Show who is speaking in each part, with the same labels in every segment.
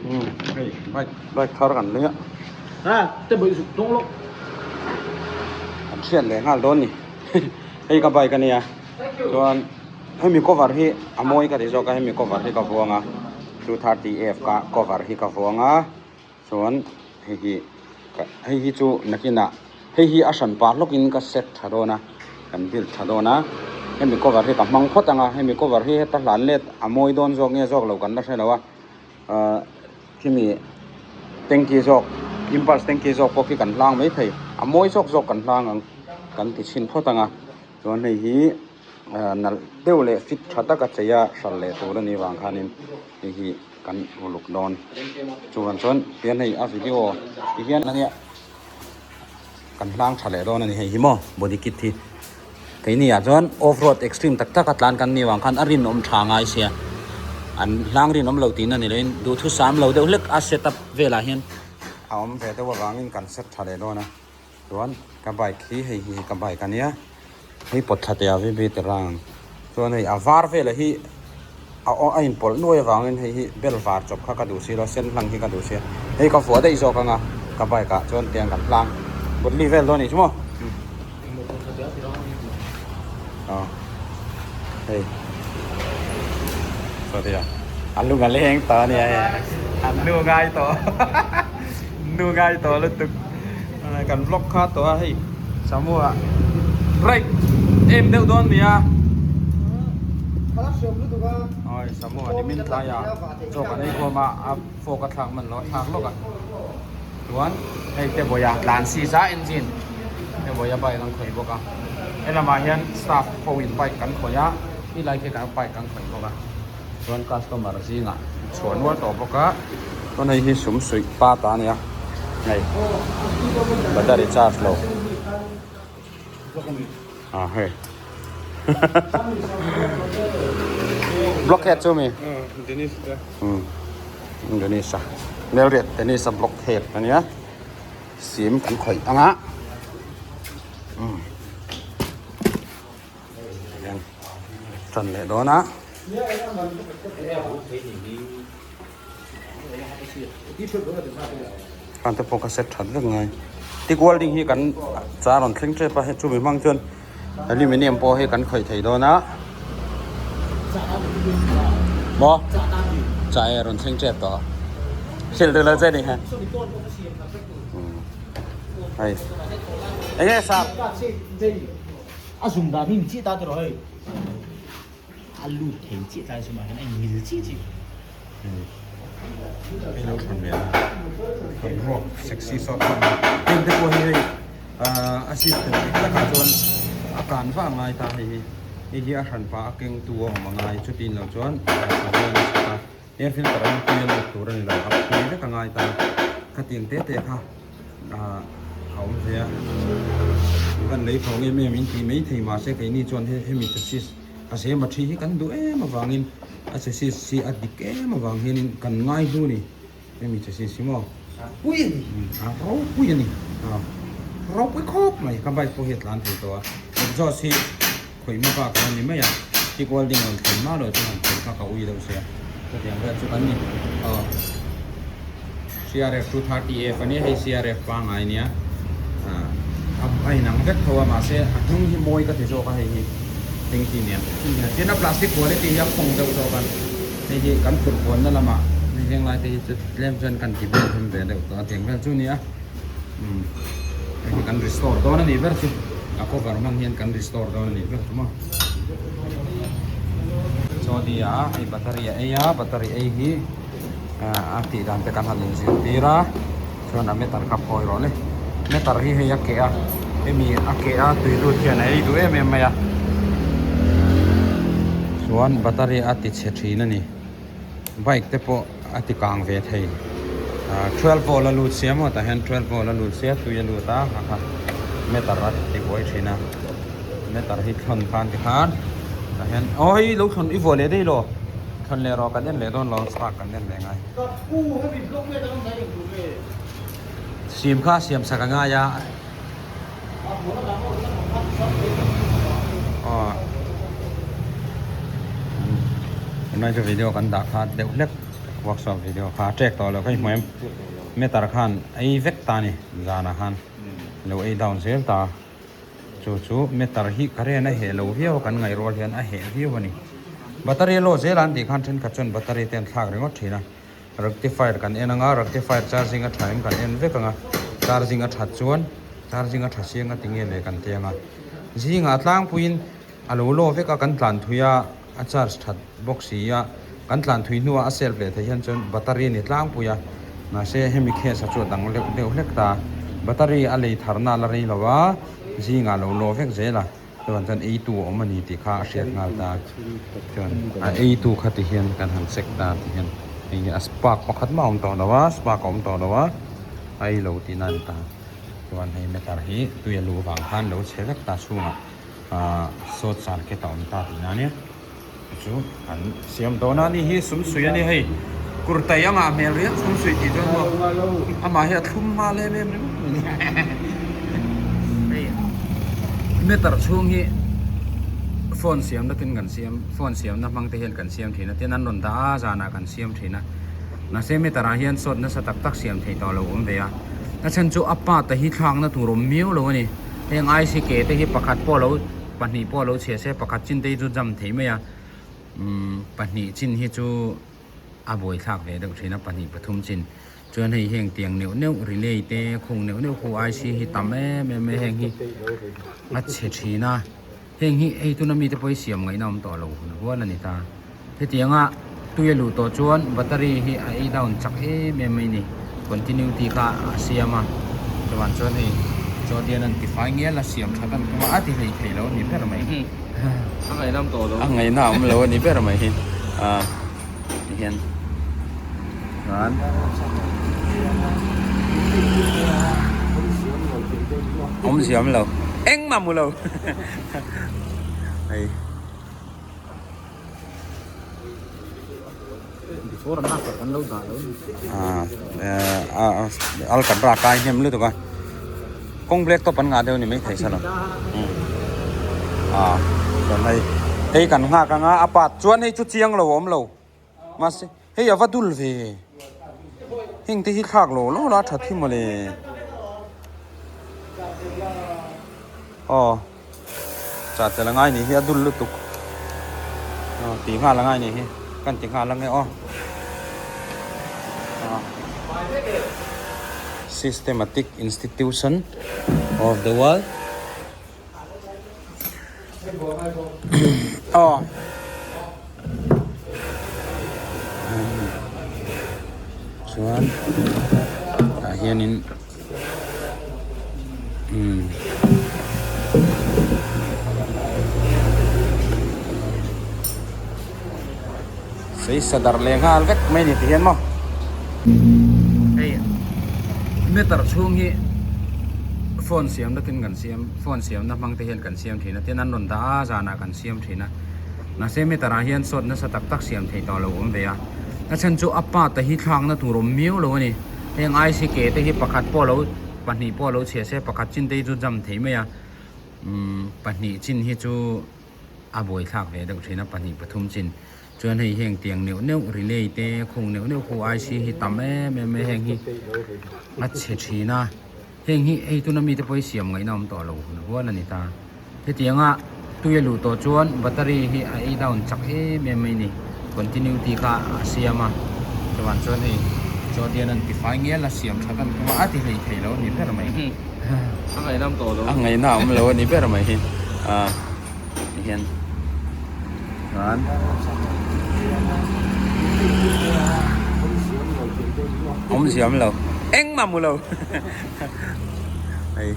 Speaker 1: Hei bike bike thar kan lei a.
Speaker 2: Ha te bawih zuk tawng lo.
Speaker 1: Kan hriat leh nghal dawn ni. Hei ka bike a nia. Chuan hemi cover hi a mawi ka ti zawk a hemi cover hi ka vuang a 230F ka cover hi ka vuang a chuan hei hi hei hi chu nakinah hei hi a hran pah hlawkin ka set tha dawn a kan build tha dawn a hemi cover hi ka hmang phawt ang a hemi cover hi heta hlan let a mawi dawn zawk nge zawk lo kan la hre lo a ahh khimi tanky zawk impulse tanky zawk pawh khi kan hlang mai thei a mawi zawk zawk kan hlang ang kan ti chhin phawt ang a chuan hei hi ahh nalh deuh leh fit tha taka chei a hral leh tur a nih vang khanin hei hi kan uluk dawn chuan chuan tihian hei a video ti hian ania kan hlang tha leh dawn a ni hei hi maw body kit hi keini ah chuan off road extreme tak tak a tlan kan nih vang khan a rinawm tha ngai sia an hlang rinawm lo tihna ni loin duhthusam lo deuh hlek a set up velah hian a awm ve deuh avangin kan set tha leh dawn a. Chuan ka bike hi hei hi ka bike a nia hei pawt thla teh a vb te rang chuan hei a var velah hi a a inpawlh nuai avangin hei hi bel var chawp kha ka duh si lo sen hlang hi ka duh sia hei ka vuah daih zawk anga ka bike ah chuan tiang kan hlang butli vel dawn anih chu maw aw hei saw tia a lung a leng tawh a nia hei an nu ngai tawh nu ngai tawh lutuk. Kan vlog kha tawh a hei Samu ah break em deuh dawn nia oi Samu ah nimin tlai ah chaw kan ei khawm a a fork a thlak hman lo a thlak lawk a chuan hei te bawih ah tlan si za engine te bawih a bike an khawih bawk a helamah hian staff ho in bike kan khawih a helai khi kan bike kan khawih bawk a chuan customer zingah chhuah nual tawh bawk a chuan hei hi sum suih pa ta a nia hei battery charge lo ah hei block head chu mi Dennis a Melriat Dennis a block head a nia sim kan khawih ang a umm. Hian tan leh dawn a. Khan te pawh ka set that vek ngai. Tic welding hi kan char rawn thleng tep a hei chumi hmang chuan aluminium pawh hi kan khawih thei dawn a. Maw? Chah e rawn thleng tep tawh a. Hrilh rih lo che ni ha. Hei. Enge sir?
Speaker 2: A zum dan hi mi chiah ta tiraw hei a lut thei chiah tlai sumah hian a in mil chiah chiah.
Speaker 1: Hei lo thlan ve a kan ruak sexy sawt sawt a heng te pawh hi hei a system dik takah chuan a kan vah ngai ta hei hi hei hi a hran pah a keng tu a awm a ngai chutin lo chuan air filter an pui a lut tur a ni lo a phui vek a ngai ta khatiang te te kha ah a awm ve a kan lei thawng em em in tih mai thei mahse keini chuan he hemi chassis a zema thi hi kan duh em avangin a chassis hi a dik em avang hianin kan ngai hlu a ni hemi chassis hi maw
Speaker 2: pui a ni
Speaker 1: a ropui a ni a ropui khawp mai ka bike pawh hi a tlan thei tawh a exhaust hi khawih hma bak a ni mai a tik welding rawn thlen hma loh chuan han khawih kha ka ui deuh sia chutiang vel chu kan ni aw CRF 230F a nia hei CRF pangngai a nia ah a inang vek tho a mahse a hnung hi mawi ka ti zawk a hei hi tanky nen tin a plastic quality hi a khawng deuh zawk a hei hi kan phurh kualna lamah hei heng lai te hi chu tlem chuan kan ti vel thum ve deuh tawh a tiang vel chu a ni a. Umm hei hi kan restore dawn a nih ber chu a cover hmang hian kan restore dawn a nih ber chu maw chaw a hei battery a ei a battery ei hi ah a tih dan te kan han inzir tir a chuan a meter kha phawi rawh le meter hi hei a keh a hemi a keh a tui lut hian a ei duh em em mai a chuan battery a ti chhe thin a ni. Bike te pawh a ti kang ve thei ah 12 volt a lut sia maw tah hian 12 volt a lut sia tui a lut a ha kha meter a ti buai thin a meter hi thlawn khan ti khan tah hian aw hei lo thlawn i vuah leh daih lo thlawn leh rawh kan en leh dawn lo spark kan en leh ngai sim kha siam sak a ngai a. Aw tunlai chu video kan dah kha deuh hlek. Workshop video kha a ṭek tawh lo kha i hmu em? Meter khan ei vek ta a ni zanah khan lo ei down zel ta. Chu chu meter hi current a heh lo viau a kan ngaih rual hian a heh viau a ni. Battery a low zel a an tih khan thenkhat chuan battery te an thlak ringawt thin a. Rectifier kan en anga rectifier charging a tha em kan en vek anga charging a that chuan charging a tha siang a tinge le kan ti anga zingah tlangpuiin a lo low vek a kan tlan thui a a charge that bawk si a kan tlan thui hnuah a self leh theih hian chuan battery a ni tlangpui a mahse hemi case ah chu a dang deuh deuh hlek ta battery a lei tharna a la rei lo a zingah a lo low vek zel a. Chuan chuan eitu a awm a ni tih kha a hriat nghal ta chuan a eitu kha ti hian kan han check ta ti hian hei hi a spark pakhat mah a awm tawh lo a spark a awm tawh lo a a ei lo tihna a ni ta chuan hei meter hi tui a luh vang khan lo chhe vek ta chhungah ahh short circuit a awm ta tihna ania chu an siam dawn a ni hi sum suih a ni hei kurtai a ngah hmel riau sum suih tih chuan maw amah hi a thlum nghal em em ringawt mai ni hei meter chhung hi phone siam na tin kan siam phone siam na hmang te hian kan siam thin a tin an rawn dah a zanah kan siam thin a mahse meter ah hian sawt nasa tak tak siam theih tawh lo awm ve a a chhan chu a part a hi thlak na tur awm miau lo a ni heng I C ke te hi pakhat pawh lo. Pahnih pawh a lo chhia se pakhat chin te hi chu jam thei mai a umm pahnih chin hi chu a buai thlak ve deuh thin a pahnih pathum chin chuan hei heng tiang neuh neuh relay te khung neuh neuh khu I C hi tam em em mai heng hi a chhe thin a heng hi hei tuna mite pawh hi siam ngaihna awm tawh lo hun hual a ni ta hetianga tui a luh tawh chuan battery hi a ei down chak em em mai a ni continuity kha a siam a chuan chuan hei Jordan an ti fai ngial a siam that an tum a a ti hlei thei lo a ni ber mai
Speaker 3: a ngaihnam tawh lo
Speaker 1: a ngaihna a awm lo a ni ber mai hi ah tihian chuan awmzia awm lo engmah hmu lo hei. Alcatra kai hnem lutuk a kawng black top an ngah deuh ni maithei sa lo chuan hei hei kan nghak anga a part chuan hei chu chiang lo a awm lo mahse hei a va dul ve heng te hi thlak lo lo la tha thi mawle aw. Chah tel angai nih hi a dul lutuk aw ti nghal angai nih hi kan ti nghal ange aw Systematic Institution of the World aw chuan tah hianin. Umm Seisa dar leh nghal vek mai ni ti hian maw hei meter chhung hi phone siam na tin kan siam phone siam na hmang te hian kan siam thin a tin an rawn dah a zanah kan siam thin a mahse meter ah hian sawt nasa tak tak siam theih tawh lo awm ve a a chhan chu a part a hi thlak na tur awm miau lo a ni. Heng I C ke te hi pakhat pawh lo pahnih pawh lo chhia se pakhat chin te hi chu jam thei mai a umm pahnih chin hi chu a buai thlak ve deuh thin a pahnih pathum chin chuan hei heng tiang neuh neuh relay te khung neuh neuh khu I C hi tam em em mai heng hi a chhe thin a heng hi hei tuna mite pawh hi siam ngaihna awm tawh lo hun hual a ni ta hetianga tui a luh tawh chuan battery hi a ei down chak em em mai a ni continuity kha a siam a chuan chuan hei Jordan an ti fai ngial a siam that an tum a a ti hlei thei lo a ni ber mai
Speaker 3: a ngaihnam tawh lo
Speaker 1: a ngaihna a awm lo a ni ber mai hi ah tihian chuan awmzia awm lo engmah hmu lo hei.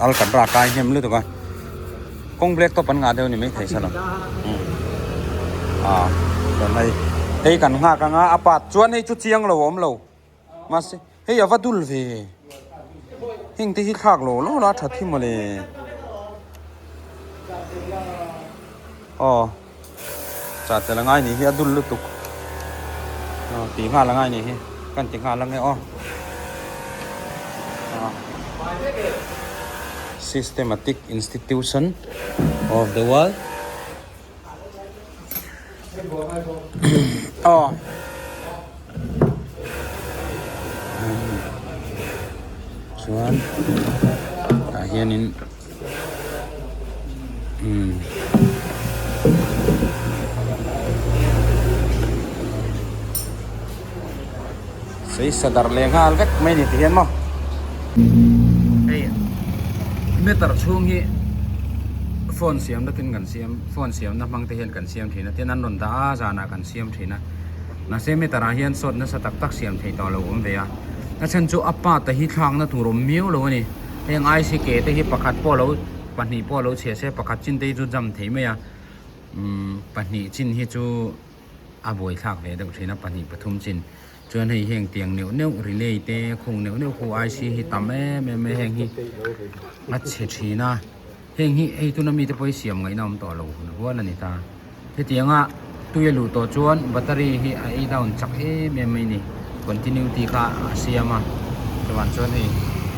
Speaker 1: Alcatra kai hnem lutuk a kawng black top an ngah deuh a ni maithei sa lo chuan hei hei kan nghak anga a part chuan hei chu chiang lo a awm lo mahse hei a va dul ve heng te hi thlak lo lo la tha thi mawle aw. Chah tel angai nih hi a dul lutuk aw ti nghal angai nih hi kan ti nghal ange aw. Systematic Institution of the World aw chuan tah hianin umm sawi sa darh leh nghal vek mai a ni ti hian maw hei meter chhung hi phone siam na tin kan siam phone siam na hmang te hian kan siam thin a tin an rawn dah a zanah kan siam thin a mahse meter ah hian sawt nasa tak tak siam theih tawh lo awm ve a a chhan chu a part a hi thlak na tur awm miau lo a ni heng ICK te hi pakhat pawh lo pahnih pawh lo chhia se pakhat chin te hi chu jam thei mai a umm pahnih chin hi chu a buaithlak ve deuh thin a pahnih pathum chin. Chuan hei heng tiang neuh neuh relay te khung neuh neuh khu IC hi tam em em mai heng hi a chhe thin a heng hi hei tuna mite pawh hi siam ngaihna awm tawh lo hun hual a ni ta hetianga tui a luh tawh chuan battery hi a ei down chak em em mai a ni continuity kha a siam a chuan chuan hei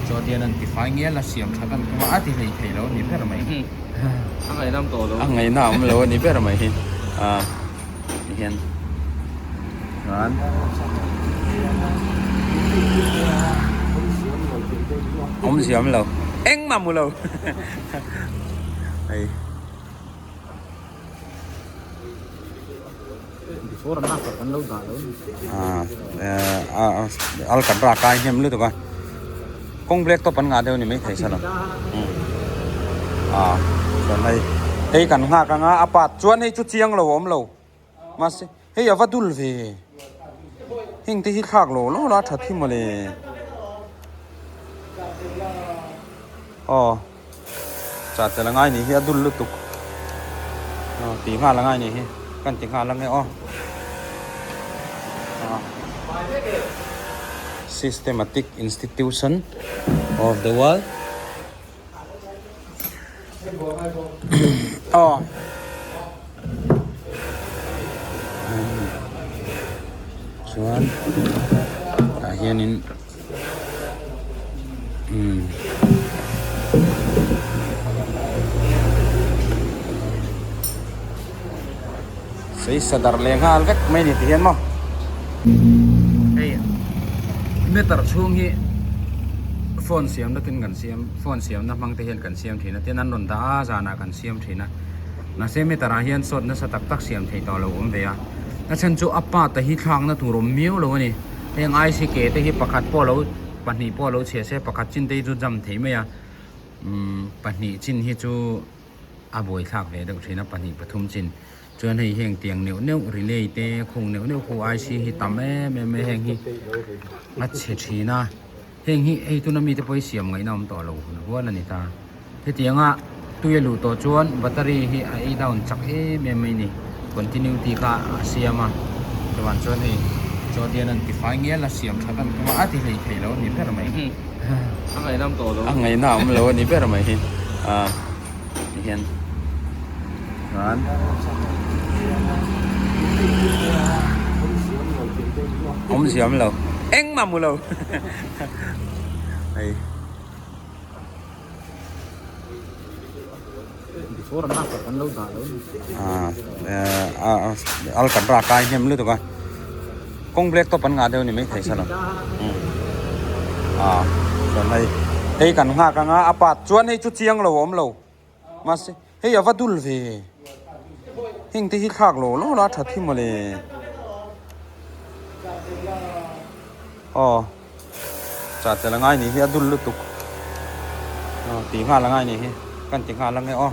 Speaker 1: chuan an tifai ngial a siam that an tum a a ti hlei thei lo a ni ber mai
Speaker 3: a ngaihnawm tawh lo
Speaker 1: a ngaihna awm lo a ni ber mai hi ah. Tihian chuan awmzia awm lo engmah hmu lo hei ah alcatra kai hnem lutuk a kawng black top an ngah deuh a ni maithei sa lo ah chuan hei hei kan nghak anga a part chuan hei chu chiang lo a awm lo mahse hei a va dul ve heng te hi thlak lo lo la a that hi mawle aw chah tel a ngai ni hi a dul lutuk aw tih nghal a ngai ni hi kan ti nghal ange aw Systematic Institution of the World aw chuan tah hianin umm sawi sa darh leh nghal vek mai a ni ti hian maw hei meter chhung hi phone siam na tin kan siam phone siam na hmang te hian kan siam thin a tin an rawn dah a zanah kan siam thin a mahse meter ah hian sawt nasa tak tak siam theih tawh lo awm ve a a chhan chu a part a hi thlak na tur awm miau lo a ni. Heng ICK te hi pakhat pawh lo pahnih pawh lo chhia se pakhat chin te hi chu jam thei mai a umm pahnih chin hi chu a buaithlak ve deuh thin a pahnih pathum chin chuan hei heng tiang neuh neuh relay te khung neuh neuh khu IC hi tam em em mai heng hi a chhe thin a heng hi hei tuna mite pawh hi siam ngaihna awm tawh lo hun hual a ni ta hetianga tui a luh tawh chuan battery hi a ei down chak em em mai a ni continuity kha a siam a chuan chuan hei chuan an tifai ngial a siam that an tum a a ti hlei thei lo a ni ber mai
Speaker 3: a ngaihnawm tawh lo
Speaker 1: a ngaihna awm lo a ni ber mai hi ah tihian chuan awmzia awm lo engmah hmu lo hei. Alcatra kai hnem lutuk a kawng black top an ngah deuh a ni maithei sa lo chuan hei hei kan nghak anga a part chuan hei chu chiang lo a awm lo mahse hei a va dul ve heng te hi thlak lo lo la a that hi mawle aw. Chah tel a ngai ni hi a dul lutuk aw tih nghal a ngai ni hi kan ti nghal ange aw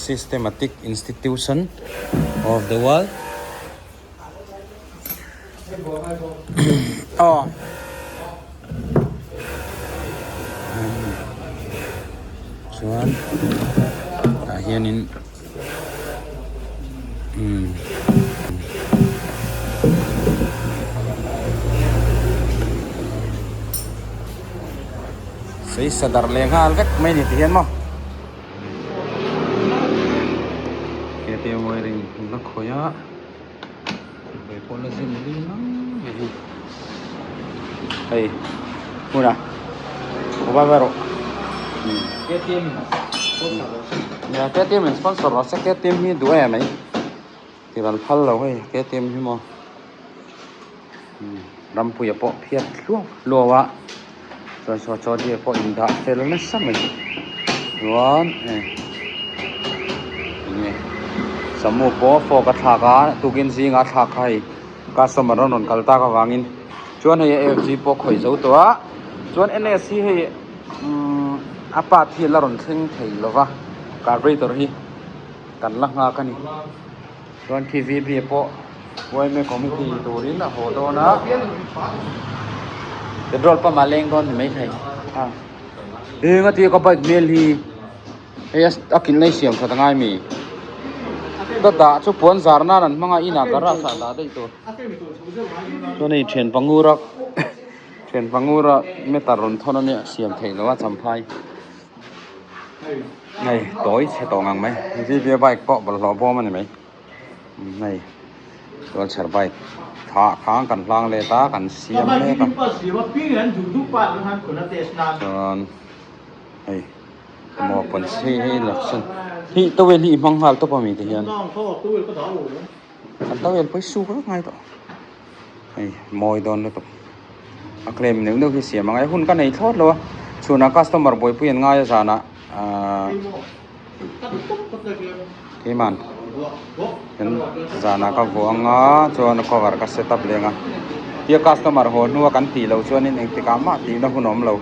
Speaker 1: Systematic Institution of the World aw chuan tah hianin. Umm. Sawi sa darh leh nghal vek mai ni ti hian maw. KTM wiring la khawih a vei pawh la zin li nang mai hi hei. Hmuna aw bye bye rawh.
Speaker 2: KTM in sponsor rawh se.
Speaker 1: Nia KTM in sponsor rawh se KTM hi duh em mai. Tiral phal lo hei KTM hi maw. Rampuia pawh phiat hluau hluau a chuan saw chaw diak pawh indah fel nasa mai chuan eh enge samu pawh fork a thlak a tukin zinga a thlak kha hei customer an rawn kal tak avangin chuan hei AFG pawh khawih zo tawh a chuan N_S hi hei umm a part hi a la rawn thleng thei lo va carburetor hi kan la nghak a ni. Chuan khi VB pawh yma committee turin a haw dawn a, petrol pump ah leng dawn ni maithei a, eng a tia ka bike hmel hi hei a kilh na hi siam that angai mi ka dah chu puan zar nan an hmang a inah garage ah dah daih tur chuan hei thian pangura thian pangura meter rawn thawn ania siam theih loh a champhai. Hei tawi chhe tawh ngang mai vv bike pawh bawlhhlawh bawm a ni mai hei tualchher bike thah khang kan hlang let a kan siam mek a chuan hei maw pawn hei hei la sawn hi towel hi i hmang nghal tawp ami ti hian an towel pawh hi suk vek ngai tawh hei mawi dawn lutuk a claim neuh neuh hi siam ang e hun ka nei thlawt lo a chhunah customer buaipui an ngai a zanah ahh keimah kan zanah ka vuah ang a chuan a cover ka set up leng a tia customer haw hnua kan tih loh chuanin engtikah mah tihna hun a awm lo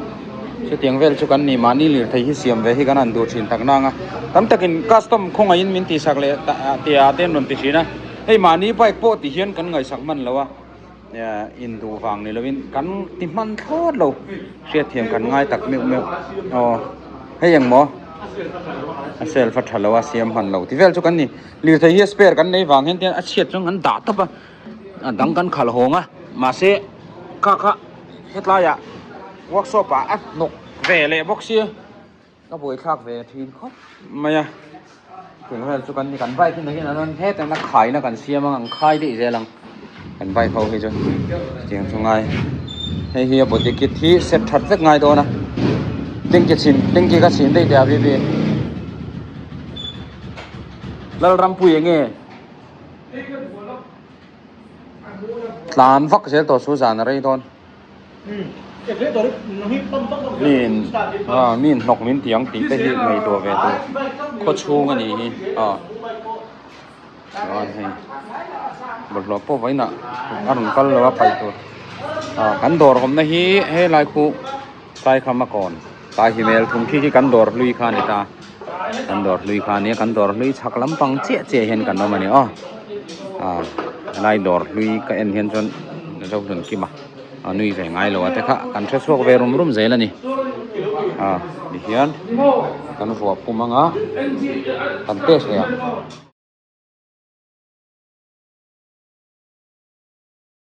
Speaker 1: chutiang vel chu kan ni mahni lirthei hi siam ve hi kan han duh thin tak nang a tam takin custom khawngaihin min tihsak leh tih ah te an rawn ti thin a. Hei mahni bike pawh ti hian kan ngaihsak hman lo a, induh vang ni lovin kan ti hman thlawt lo, hriatthiam kan ngai tak meuh meuh aw hei eng maw a self a tha lo a siam hman lo ti vel chu kan ni lirthei hi spare kan nei vang hian tian a chhiat chuan kan dah tawp a a dang kan khalh hawng a mahse kha kha hetlaiah workshop ah a hnawk ve leh bawk sia. Ka buaithlak ve thin khawp mai a, tun vel chu kan ni kan bike hi nakin an rawn het ang a khaina kan siam ang an khai daih zel ang kan bike ho hi chu chutiang chu ngai hei hi a body kit hi set that vek ngai dawn a tanky chhin tanky ka chhin daih teh a bibi Lalrampui enge tlan vak zel tawh chu zan a rei dawn. Min ah min hnawk min ti ang tih te hi ngaihtuah ve tur khaw chhung a nih hi ah chuan hei bawlhhlawh pawh vawiinah a rawn kal lo a paih tur ah kan dawr awmna hi helai khu Saikhama kawn tai hi hmel thum khi khi kan dawr hlui kha a ni ta kan dawr hlui kha a nia kan dawr hlui chhak lampang chiah chiah hian kan awm a ni aw ah helai dawr hlui ka en hian chuan Zohlun Kima a nui ve ngai lo a te kha kan hre chhuak ve rum rum zel a ni ah tihian kan vuah pum anga kan test leh ang.